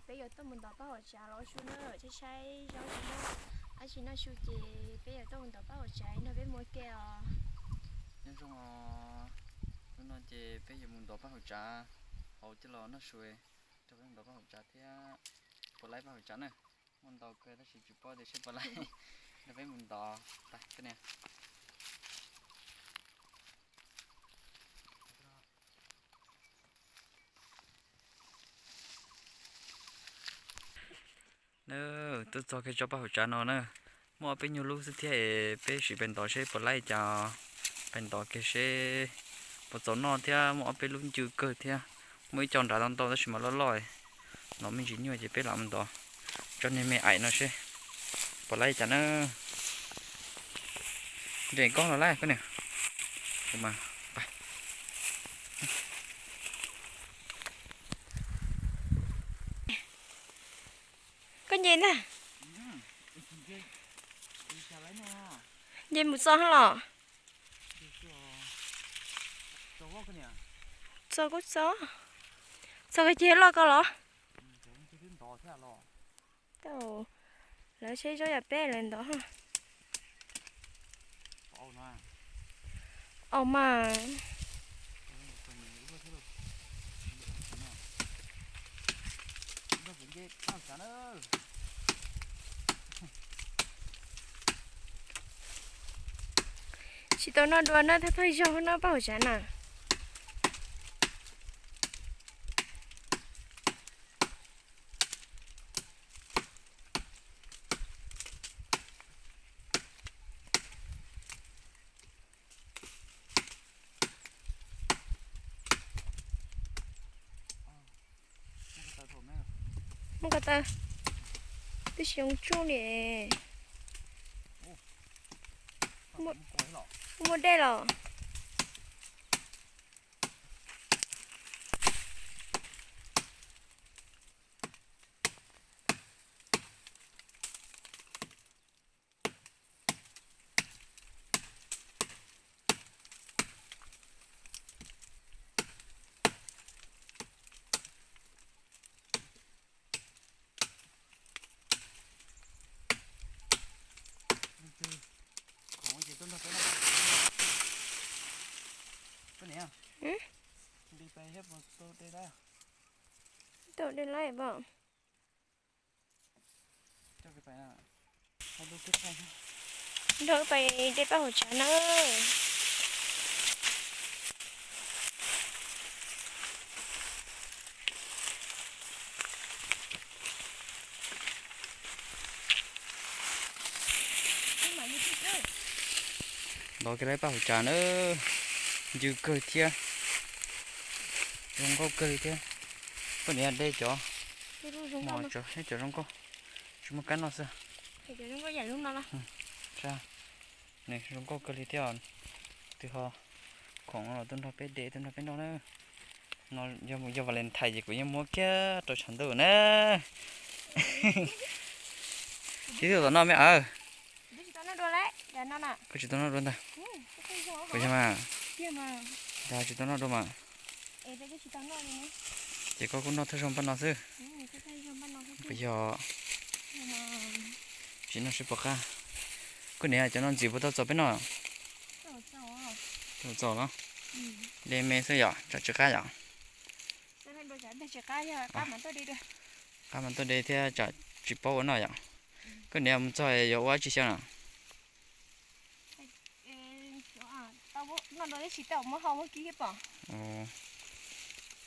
Peb yuav tuaj mus ntov paj hauv tsav los su na, saib saib zaub su na. Tab sis noj su ces peb yuav tuaj mus ntov paj hauv tsav no peb mus ua ke os. Nyob zoo os, hnub no ces peb yuav mus ntov paj hauv tsav, hauv coj los noj su, rau peb mus ntov paj hauv tsav thiab. Puas laib paj hauv tsav na? Muaj ntau kawg tab sis tsis paub tias seb puas laib, rau peb mus ntov tas koj niam. Na, tuaj txog kiag tsob paj hauv tsav no na, muaj ob peb nyuag lub xwb thiab es peb sim pais ntov seb puas laib cas. Pais ntov kiag seb puas txaus noj thiab, muaj ob peb lub ncw kawg thiab. Muaj ib co nrad tau ntau tab sis mas loj loj, ntov me ntsis nyuaj ces peb lam mus ntov tsob niag me aim no seb puas laib cas na. Nres koj los laib koj niam. Kuv mas, koj nce ntag. Nce mus txo los? Txo kuj txo. Txo koj cia loj koj los? Lawv seb zaub yam peb lawv ntov. Au mas. Tsis tau noj dua na, thawj thawj zaug noj paj hauv tsav na. Muaj ko taw, twb tsis zoo tsuj li. Muaj dej los? Tau dej laib pom. Nrog wb pais de paj hauv tsav na. Ntov kiag laib paj hauv tsav na, ncw kawg thiab, zoo nkauj kawg li thiab. Koj niam de cov, cov zoo nkauj, tsis muaj kab noj xwb. Zoo nkauj kawg li thiab. Twb ho khoom no los tuaj nrog peb de tuaj nrog peb noj na. No yog Valentine ces kuv yeej muab kiag rau tshav ntuj na. Tib tug tom noj me aw. Koj tsis tau noj dua ntag. Puas yog mas? Yog tsis tau noj dua mas. Ces koj kuj noj thawj zaug npaj no xwb. Puas yog? Tsis noj seb puas qab. Koj niam, cov no ntxiv puas tau txaus peb noj? Txaus los? De me xwb yom, tsam tsis qab yom. Qab mas tuaj de thiab tsam tsis paub ua noj yom. Koj niam, mus txog yuav ua dab tsi xyaw na?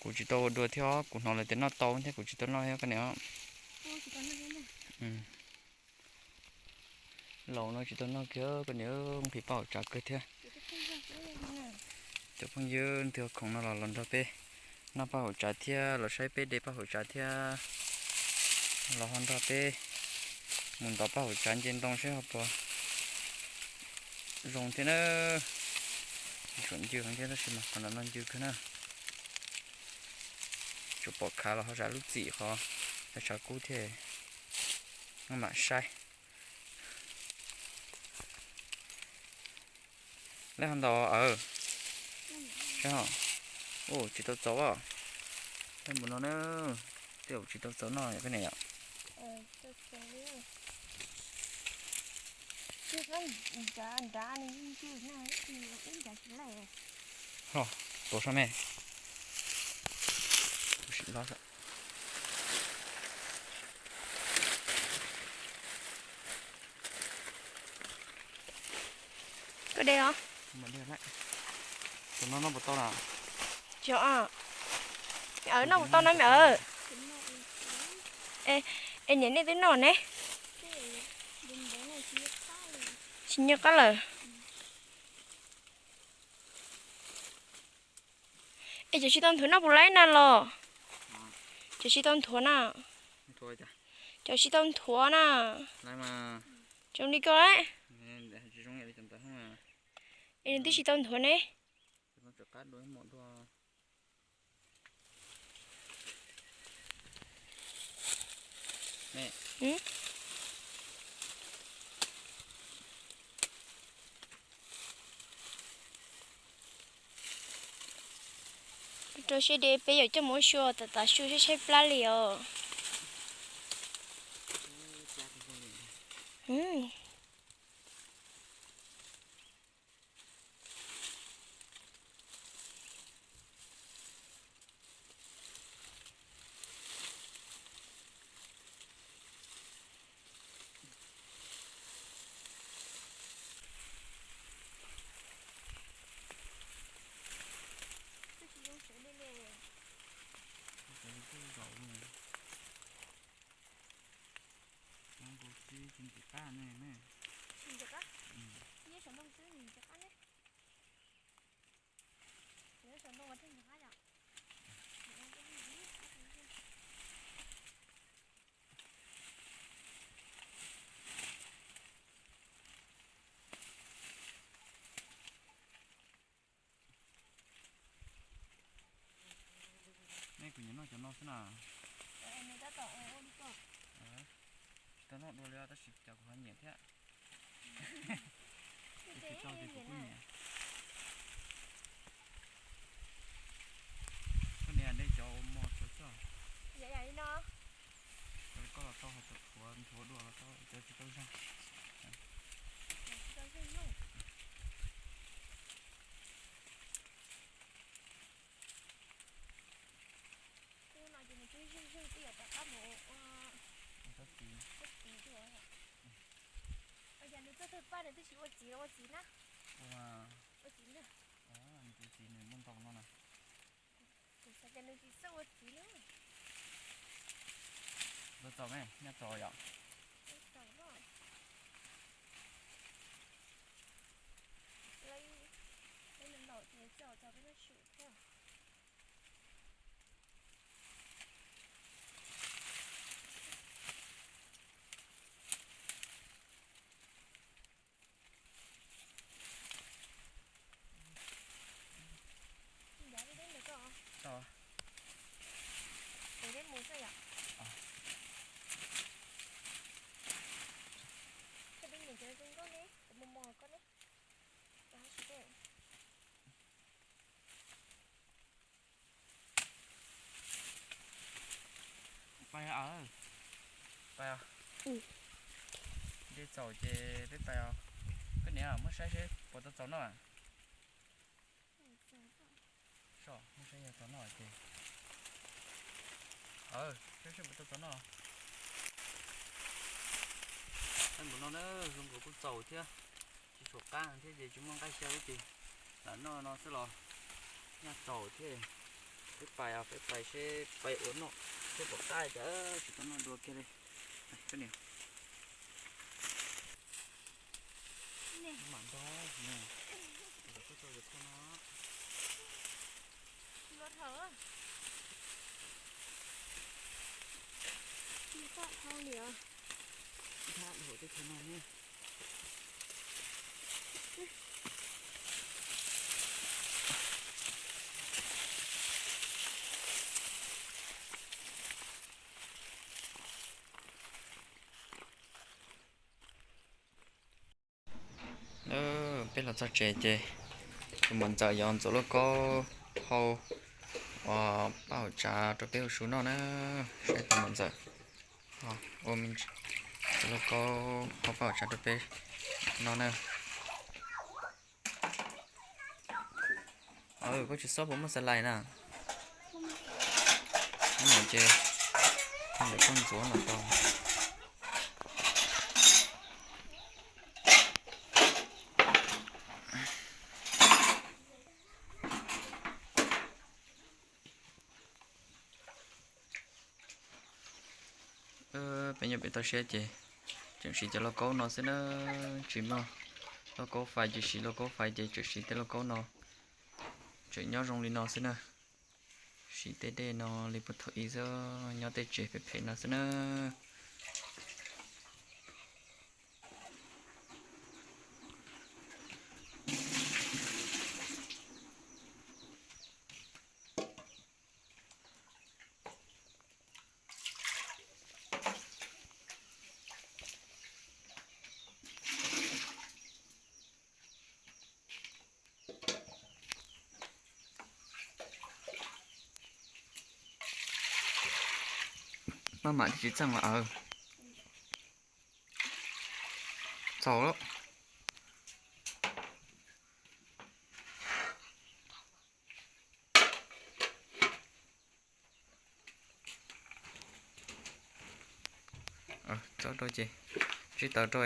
Kuv tsis tau ua dua thiab, kuv hnov lawv tias noj tau thiab kuv tsis tau noj thiab koj niam. Laus no tsis tau noj kiag koj niam, nqhis paj hauv tsav kawg thiab. Cov phooj ywg, nws khoom no los los nrog peb noj paj hauv tsav thiab los saib peb de paj hauv tsav thiab, los ho nrog peb mus ntov paj hauv tsav nce ntoo seb ho puas zoo thiab na. Tsuam ncw heev thiab tab sis mas qhov no no ncw kawg na. Tsuas pom khav los ho zam lub txim qhov tshav kub thiab. Mam saib. Lej ho ntaus aw. Saib ho. Ua tsis tau txaus os. Lej mus no na. Tej zaum tsis tau txaus noj koj niam yom. Ho, tuav sab me. Sim los. Koj de os. Tus no noj puas tau na? Yog, noj puas tau no me awm? Es niam nej twb noj ne. Tsis nyob qab lawm. Es cov tsis tau nthuav noj puas laib na los? Cov tsis tau nthuav na. Cov tsis tau nthuav na. Zoo li koj. Es nws twb tsis tau nthuav ne. Rau siab de peb yuav coj mus ua su, tam tam su saib saib plab li os. Nej kuv nyiam noj cov no xwb na. Tsis tau noj dua li tab sis cov kuv ho nyiam thiab. Tsis tau ces kuv kuj nyiam. Koj niam de cov ua mos tsuav coj. Cov koj los tau, ho cov thuav nthuav dua los tau, cov tsis tau zeeg. Nws txawj thawj paj nws twb tsis ua txiv los ua txiv na. Ua txiv, nws ua txiv nws muaj ntau no na. Kuv xav tias nws tsis txawj ua txiv li. Txaus txaus me, nyaj txaus yom. Txaus no. Lawv, lawv ntaus ces txaus txaus peb noj su thiab. Ncav deb ntawm koj. Tau. Pem deb mus xwb yom. Koj peb nyiam cov zoo nkauj ne, cov mos mos koj ne. Cov hab tsis deb. Pais, pais. Dej txaus ces peb pais os. Koj niam, muab saib seb puas tau txaus noj. Muab saib yog txaus noj ces, saib seb puas tau txaus noj. Npaum no na, zoo nkaus kuj txaus thiab, tsis tshua qab thiab ces tsis muaj nqaij xyaw ces lam noj no xwb los nyaj txaus thiab. Peb pais, peb pais seb pais ua noj seb puas qab cas tsis tau noj dua kiag li. Koj niam, mam ntog, kuv tau yus thau no. Ib thau li os. Ib thau tej thau no ne. Peb los txog tsev ces tus muam ntxawm yuav ntxuav lauj kaub hau, Ua paj hauv tsav rau peb ua su noj na, saib tus muam ntxawm ua me ntsis cov lauj kaub hau paj hauv tsav rau peb noj na. Koj tsis xob puas muaj xas lais na? Ub, ces ntawm koj ntxuav no tau. Peb nyob pem toj siab ces tseem siv cov lauj kaub no xwb na, tsis muaj lauj kaub fais ces siv lauj kaub fais ces tseem siv tej lauj kaub no, tseem nyob zoo li no xwb na. Siv tej dej no li puag thaum ub xwb, nyob tej tsev phem phem no xwb na. Maj mam thiaj tsis txeej los awm. Txaus lawm. Txob rau ces tsib taws rau,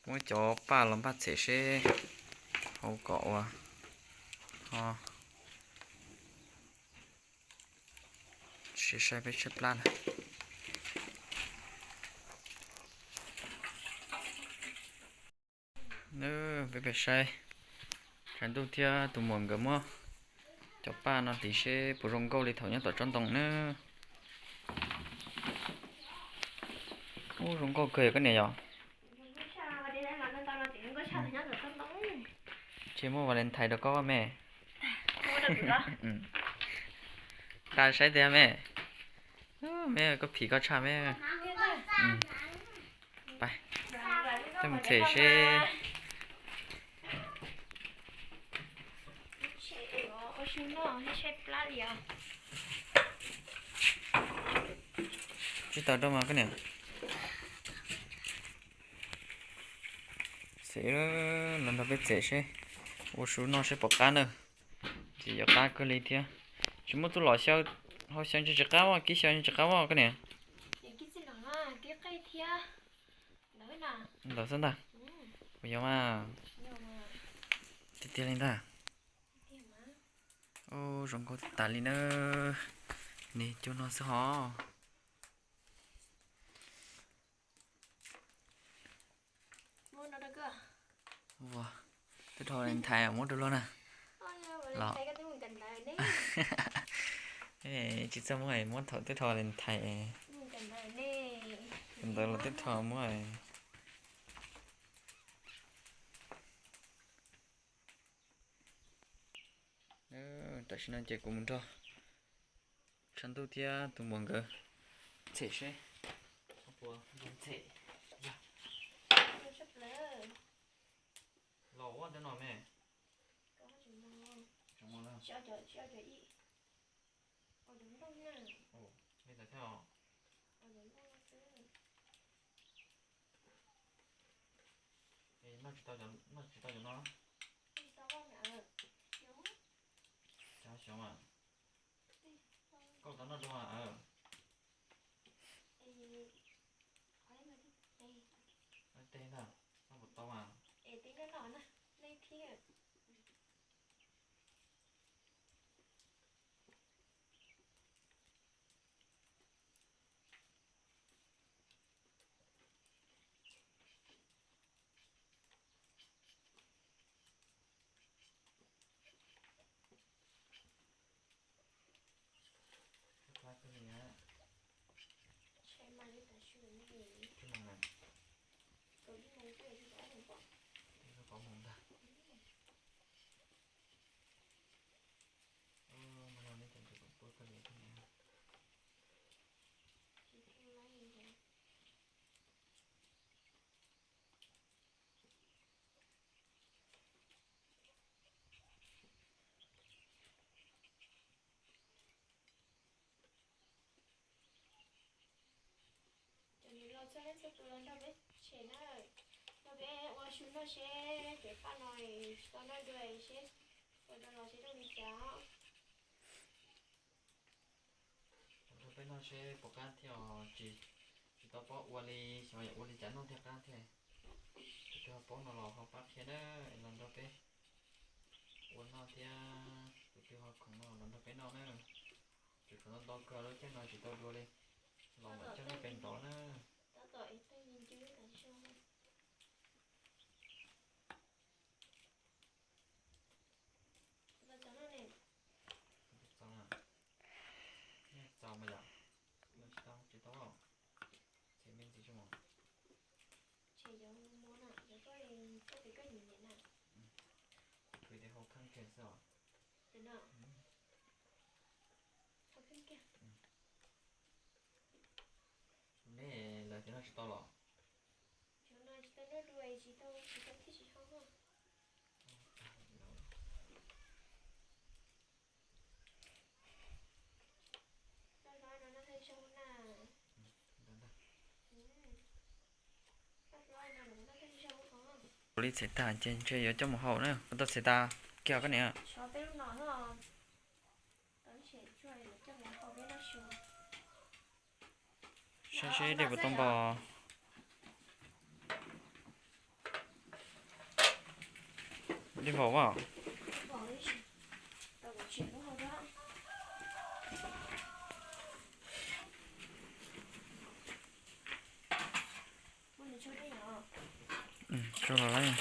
muab cov paj los npaj txhem seb hau kom ua ho. Sib saib peb tshaib plab lawm. Peb pem saib tshav ntuj thiab tus muam nkawd muab cov paj no tiv seb puas zoo nkauj li thaum nyob tom tsob ntoo na. Ub, zoo nkauj kawg koj niam yom. Ces muab Valentine rau koj me. Nqa saib tiag me. Me, koj phim koj tshaj me. Pais, coj mus txhem seb. Tsib taws rau mas koj niam. Xev los nrog peb txhem seb, ua su noj seb puas qab na. Ces yuav qab kawg li thiab. Tsis muaj txuj lom xyaw, hau xyaw ntshe tsis qab, kib xyaw ntshe tsis qab koj niam. Ntawd xwb ntag. Puas yog mas? Tiag tiag li ntag. Ub, zoo nkauj tas li na. Niag cuag no xwb hov. Ua, twb dhau Valentine muab rau luag na. Los, tsis txawj muab, muab thaum twb dhau Valentine. Ntawd los twb dhau muab. Tam sim no ces kuv mus nrog tshav ntuj thiab tus muam nkawd txhem seb puas zoo txhem. Los ua ntawm no me. Noj tsis tau cov no. Cov xyov mas. Koj tau noj rau mas. Teb ntag, noj puas tau mas. Txhua leej txhua tus los nrog peb tshem na, nrog peb ua su noj seb pem paj no tsis tau noj dua seb ua rau los seb zoo li cas. Los nrog peb noj seb puas qab thiab os, tsis, tsis tau paub ua li, xyov yog ua li cas noj thiaj qab thiab. Tus twg ho paub no los ho pab qhia na, los nrog peb ua noj thiab. Tus twg ho khoom no los nrog peb noj na. Tseem khoom ntau ntau kawg, lub caij no tsis tau dua li, los mam coj nej pem nrov na. Txaus mas yom, tsis tau, tsis tau. Tshem me ntsis tso mas. Kuv tias hau kheej kiag xwb os. Nej lawv cov no tsis tau los? Ua li txhais tag ces ntshe yuav coj mus hau na, kuv tau txhais tas kiag koj niam. Saib seb dej puas tau npo. Dej npaum mas. Tso los lawm.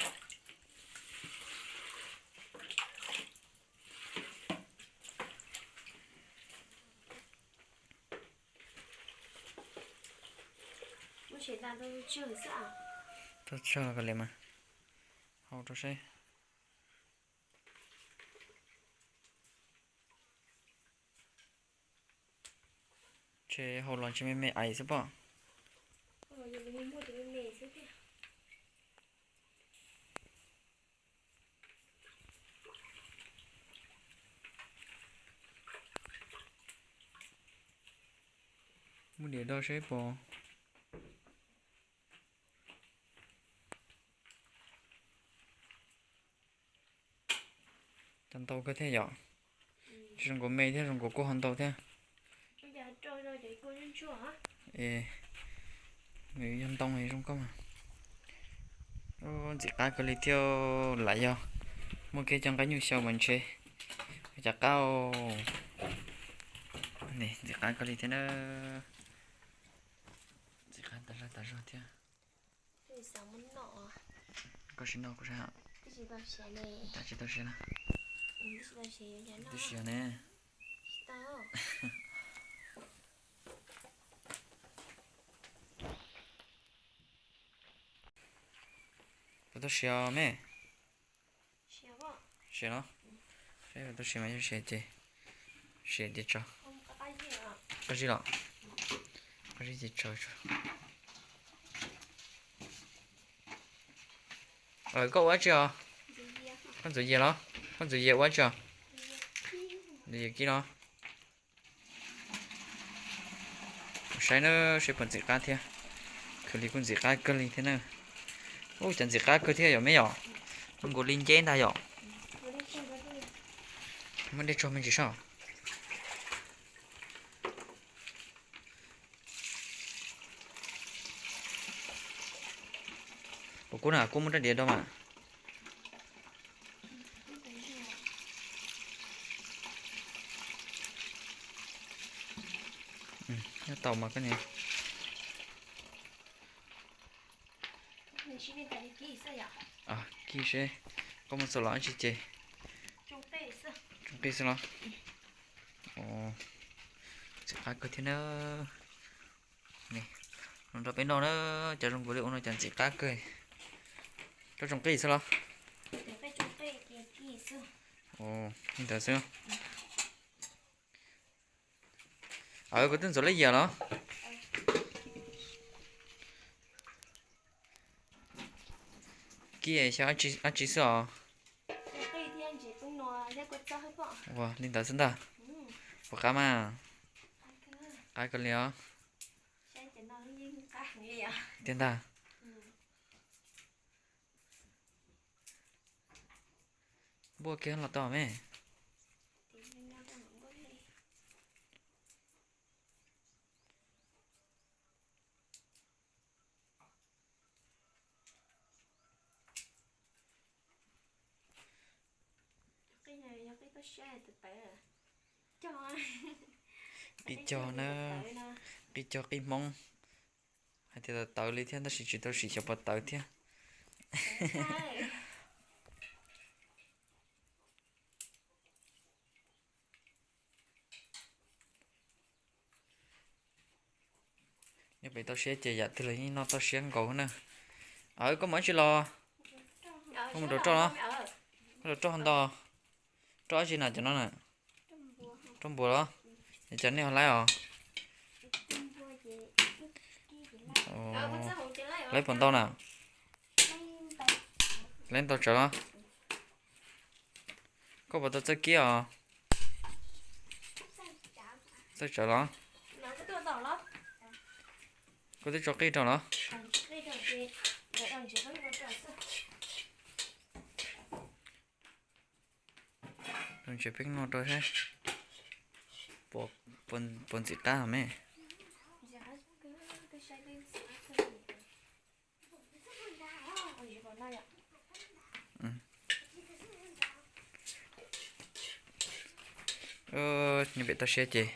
Tau tsawg kawg li mas, hau rau seb. Ntshe hau los ntshe me me ais xwb pob. Muab diav do seb pom. Cov ntau kawg thiab yom. Tsis zoo nkaus me thiab, zoo nkaus kuj ho ntau thiab. Es nws yog ntoo zoo nkauj mas. Ntxim qab kawg li thiab, lam yog muaj kiag cov nqaij nyuj xyaw mas ntshe cov qab. Ntxim qab kawg li thiab na. Ntxim qab tas zog tas zog thiab. Koj sim noj kuv saib. Tsis tau siav na. Twb siav ne. Puas tau siav me? Siav los? Saib puas tau siav mas yog siav ces siav ces tso. Qab zib los? Qab zib ces tso tso. Koj ua dab tsi os? Koj ntxuav yias los? Koj ntxuav yias ua dab tsi os? Ntxuav yias kib los? Saib na, saib puas ntxim qab thiab. Khwv li kuj ntxim qab kawg li thiab na. Ub, cov ntxim qab kawg thiab yom me yom. Zoo nkaus li nceb ntag yom. Muab dej tsuag me ntsis soj. Kuv kub na, kub muab rab diav do mas. Nyob tau mas koj niam. Kib seb, koj muab txuas los dab tsi ces. Tsoo qij xwb los? Ntxim qab kawg thiab na. Los nrog peb noj na, cov zoo nkaus li ua no cov ntxim qab kawg. Koj tsoo qij xwb los? Li ntawd xwb. Aw, koj twb ntxuav lawm yias los? Kib xyaw dab tsi xwb os? Ua li ntawd xwb ntag. Puas qab mas? Qab kawg li os. Tiag ntag. Npuaj kiag los tau me. Qij cog na, qij cog qij Hmoob, hais tias tawv tawv li thiab tab sis tsis tau sim xyov puas tawv thiab. Nyob pem toj siab ces yam twg los yeej noj toj siab nkaus na. Aw, koj mus ib tsi los? Koj mus rau roj los? Koj rau roj ntau. Roj dab tsi na cov no na? Roj npua los? Es cas nej ho laib os? Laib puas ntau na? Laib ntau tsawv los? Koj puas tau txawj kib os? Txawj tsawv los? Koj twb tso qij rau los? Ntshe peb noj rau saib puas ntxim qab me. Nyob pem toj siab ces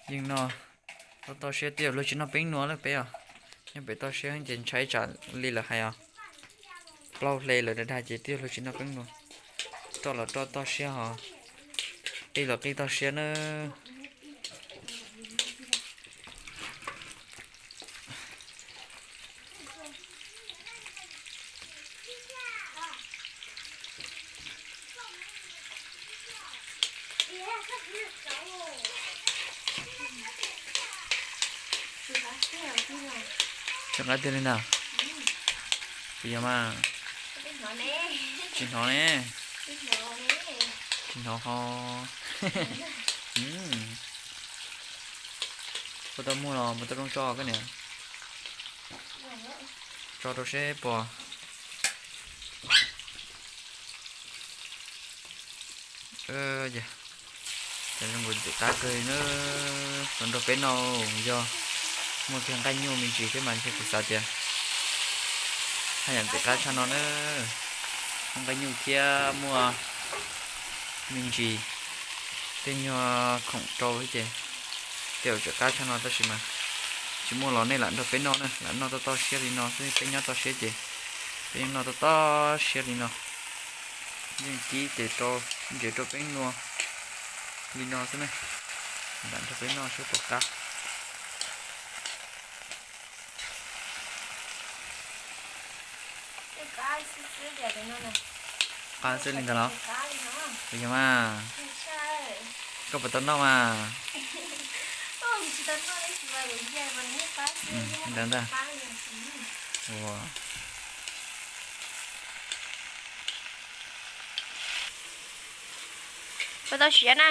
yeej noj toj toj siab, twb yog luag tsis noj peeb nua lawm peb os. Nyob pem toj siab ces ntshai tsam li lawv hais os, plaub hle lawm dag dag ces twb yog luag tsis noj peeb nua. Roj los roj toj siab hos, qij los qij toj siab na. Tsis qab tiag li ntag. Puas yog mas? Tsis hnov ne. Tsis hnov ho. Puas tau muag los puas tau rooj tso koj niam? Tso rau seb puas. Zoo nkaus ntxim qab kawg na. Los nrog peb noj, yog muaj kiag nqaij nyuj me ntsis thiab mas ntshe kuv xav tias haj yam ntxim qab tshaj no na. Muaj nqaij nyuj thiab muaj me ntsis, tej nyuag khoom rau thiab ces tej zaum tseem qab tshaj no tab sis mas tsis muaj los nej lam nrog peb noj na, lam noj toj toj siab li no xwb, peb nyob toj siab ces peb yeej noj toj toj siab li no. Yeej kib ces rau ntses rau peeb nua li no xwb ne. Lam nrog peb noj seb puas qab. Qab xwb li ntag los? Puas yog mas? Koj puas tau noj mas? Ntawd ntag. Ua, puas tau siav na?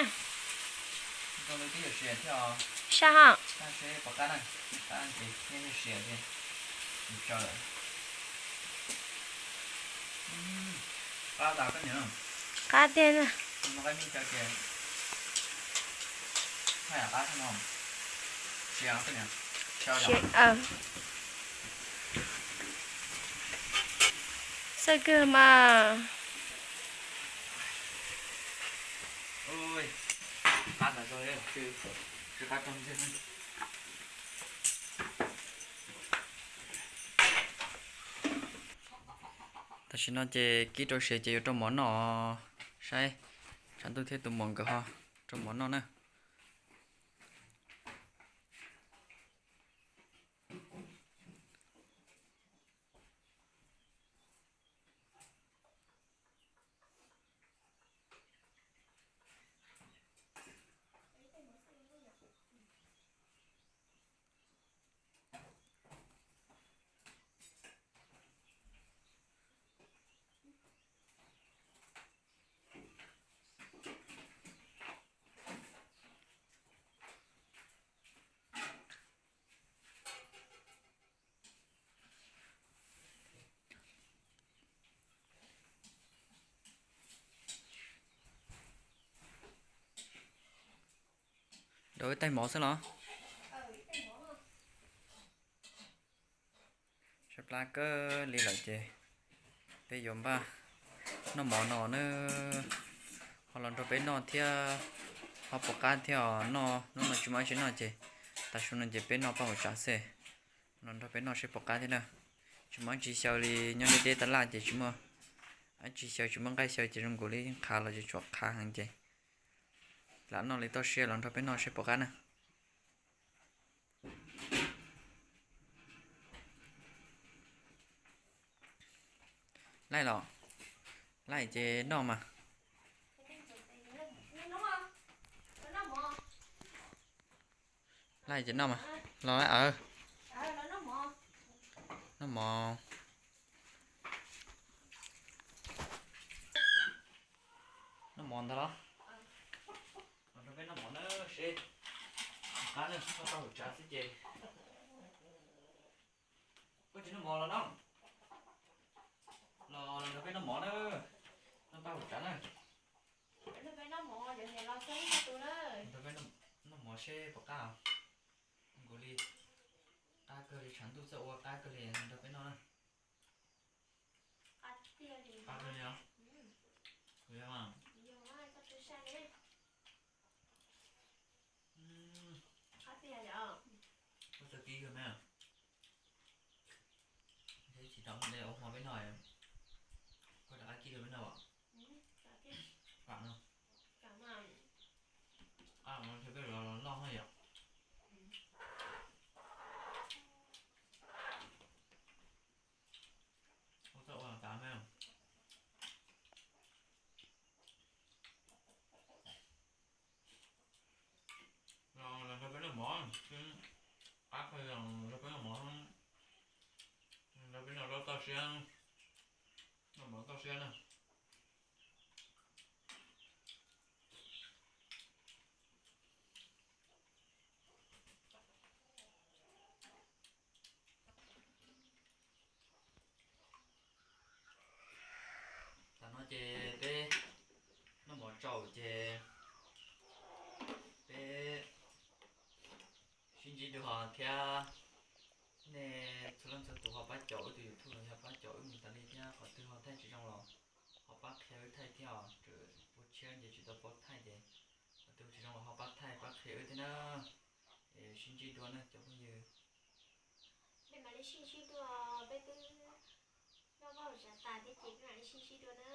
Saj ho. Qab tiag. Xav kawg mas. Tam sim no ces kib rau siav ces yuav rau mov noj. Saib, tshav ntuj thiab tus muam nkawd ho rau mov noj na. Rau ib tais mov xwb los? Tshaib plab kawg li lawm ces peb yuav npaj noj mov no na. Ho los nrog peb noj thiab, ho puas qab thiab os. Noj hnub no tsis muaj dab tsi noj ces tam sim no ces peb noj paj hauv tsav xwb. Los nrog peb noj seb puas qab thiab na. Tsis muaj dab tsi xyaw li, nyob deb deb tab laj ces tsis muaj dab tsi xyaw, tsis muaj nqaij xyaw ces zoo nkaus li yeej qhav los tsis tshua qhav heev ces lam noj li toj siab, los nrog peb noj seb puas qab na. Laij los? Laij ces noj mas. Laij ces noj mas. Los, noj mov. Noj mov ntag los? Los nrog peb noj mov na seb. Qab na, noj tau hauv tsav xwb ces. Koj tsis noj mov los no? Los, los nrog peb noj mov na. Noj tau hauv tsav na. Nrog peb noj mov seb puas qab. Nkaus li qab kawg li, tshav ntuj txawj ua qab kawg li, nrog peb noj na. Qab kawg li os. Koj txawj kib kawg me. Tsis tau mus de ua hmo peb noj, koj rov qab kib rau peb noj os. Qab no, qab no thiab peb los noj na yom. Ua txoj ua tas me. Los nrog peb noj mov, qab kawg, nrog peb noj mov, nrog peb noj toj siab, noj mov toj siab na. Tam no ces peb noj mov tsaus ces peb sib ntsib dua thiab. Nej txhua leej txhua tus ho pab caum wb tus YouTube los yog pab caum wb mus tas li thiab, qhov twg ho thaij tsis zoo los ho pab qhia wb thaij thiab os. Ua tshiab ces tsis tau paub thaij ces qhov twg tsis zoo los ho pab thaij pab qhia wb thiab na. Es sib ntsib dua na cov phooj ywg. Peb mam li sib ntsib dua, peb twb noj paj hauv tsav tas thiab ces peb mam li sib ntsib dua na.